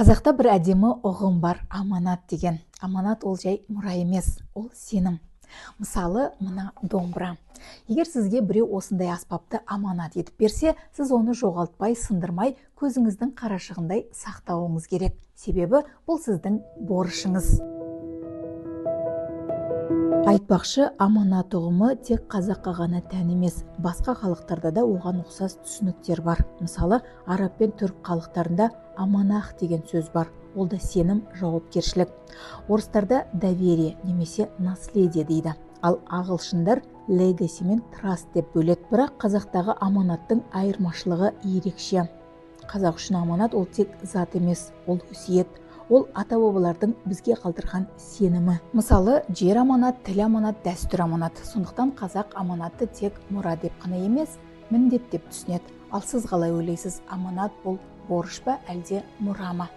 Қазақта бір әдемі ұғым бар: аманат деген. Аманат – ол жай мұра емес, ол сенім. Мысалы, мына домбыра. Егер сізге біреу осындай аспапты аманат етіп берсе, сіз оны жоғалтпай, сындырмай, көзіңіздің қарашығындай сақтауыңыз керек. Себебі бұл сіздің борышыңыз. Айтпақшы, аманат ұғымы тек қазаққа ғана тән емес, басқа халықтарда да оған ұқсас түсініктер бар. Мысалы, араб пен түрік халықтарында аманах деген сөз бар. Ол да сенім, жауапкершілік. Орыстарда доверие немесе наследие дейді. Ал ағылшындар legacy мен trust деп бөледі. Бірақ қазақтағы аманаттың айырмашылығы ерекше. Қазақ үшін аманат – ол тек зат емес, ол өсиет, ол ата бабалардың бізге қалдырған сенімі. Мысалы, жер аманат, тіл аманат, дәстүр аманат. Сондықтан қазақ аманатты тек мұра деп қана емес, міндет деп түсінеді. Ал сіз қалай ойлайсыз? Аманат – бұл борыш па, әлде мұра ма?